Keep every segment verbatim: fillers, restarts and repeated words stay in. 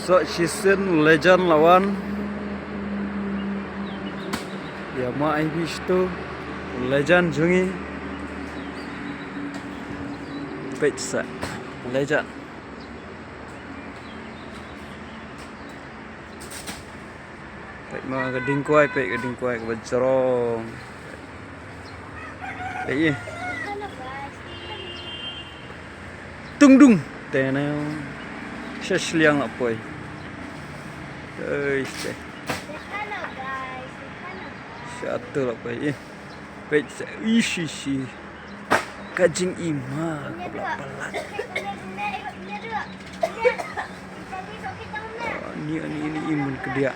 Sa shisien Legend la wan. Ïa ma ai bishtu Legend jong ngi. Peit sa Legend. Peit ma ka ding kwai, peit ka ding kwai kaba jrong. Peit ïa. Tung dung. Teneu. Sha shiliang la poi. Ei, sha. Sha tu la poi. Ïa. Peit sa. Ishi shi. Ka jingim ha ka la palat. Ni ni ni imun kedia.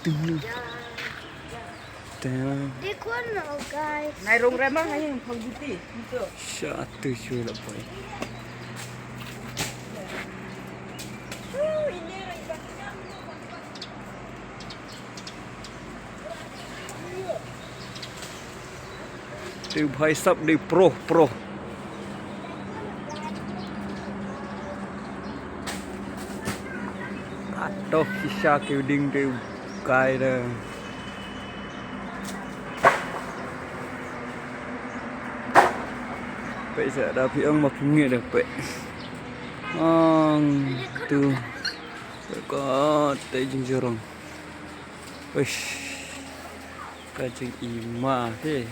Teng. Teng. Nai rong remang ngai yang pang guti. Sha tu shu la poi. Te u bhai sab de pro pro. Atoh shisha ki u ding te u kai de. Peit sa da phi ong ma phi ngi de peit. Ong tu. Ka te jingjyrong. Uish. Ka jingima hi.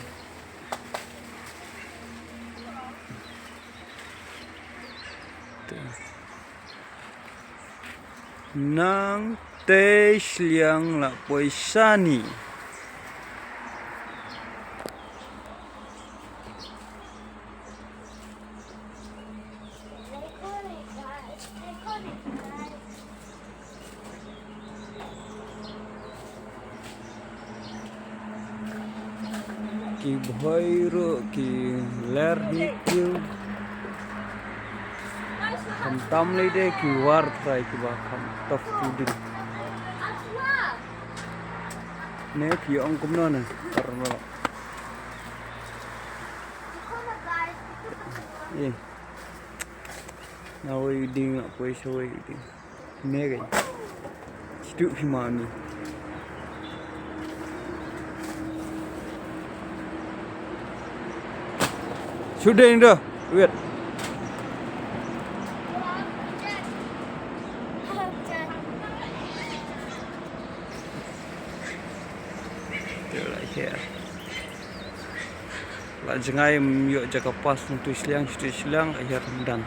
Nang te shiliang la poi shane. Ki bhoi ruh ki ler hi kiew. Khamtam lei de ki war trai kiba kham tough ki ding. Ne phi ong kumno ne? Karno. Eh. Nawei ding, poi shawei ding. Megan. Stuk phi mami. Shooting dah. Wait. They're right here. La jngai, ym ïoh jaka pass, nangtu shiliang, shatu shiliang, akhir dang.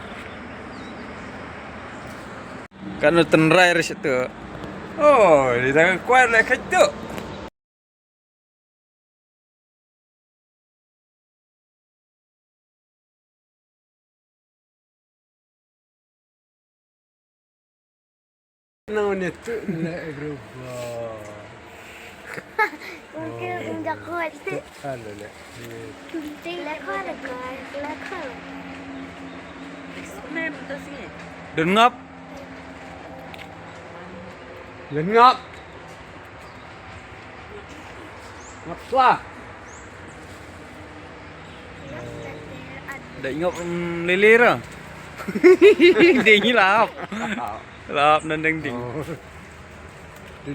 Kan tynrai re shatu. Oh, di tang kwai le khatu. No, ne tu le grupo. Porque un jacote. Alele. Te la cara, guys, la cara. Explain to si. Dengap. Dengap. Ngap swa. Dei ngap, mm, lele ra. Dei ngi lap. Lap nan deng ding. Oh.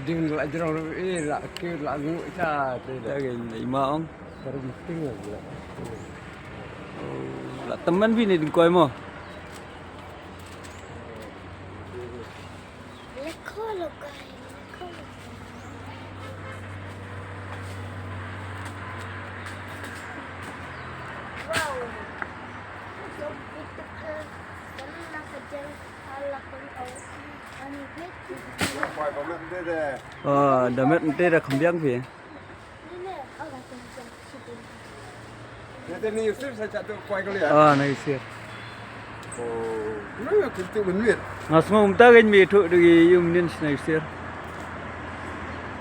Ding la jrong, eh, la ke la ngu cha te. Dei ma ong. Baru mesti ngi la. Oh, la teman bini ding koi mo. Lekho lo kai, lekho lo. Wow. So beautiful. Sana ka jeng ala ko. Ani bit. Ah, damet nte da khambiang phi. Ah, na Yusir. Oh, na Yusir tu mynmiet. Nga sngew mynta kein me tu dei ïa u mynnin na Yusir.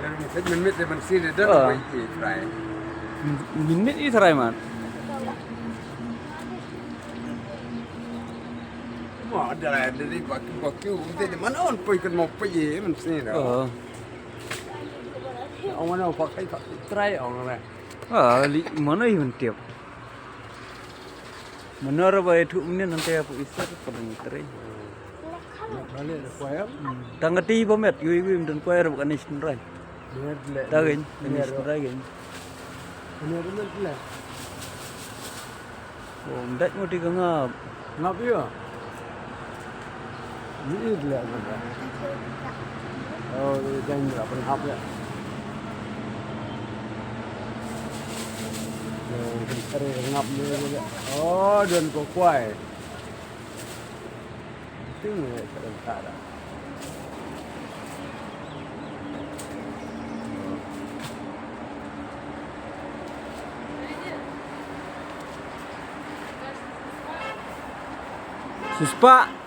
Ïa mynmiet, mynmiet de mynsiem de dan. Ah. Mynmiet i trai man. Ma da la dei baki baki u de man on poi kan mo poi mynsiem de. Ah. Ong mano pakai pakai trai ong re. Ah, li mano i ban tiap. Mano ra ba ïathuh mynnin nangta ïa phi Easter ka ban trei. Bale da kwai ap. Tang kati ba met, yu yu don kwai ra ba kane shin rai. Met le. Ta gen, kane shin rai gen. Met le. Oh, mdait mo ti ka ngap. Ngap ïa. Ni id le ngap. Oh, ni jan la pengap le. Oh, kan kare ngap ni le. Oh, don ko kwai. Ting le serentak dah. Sispah.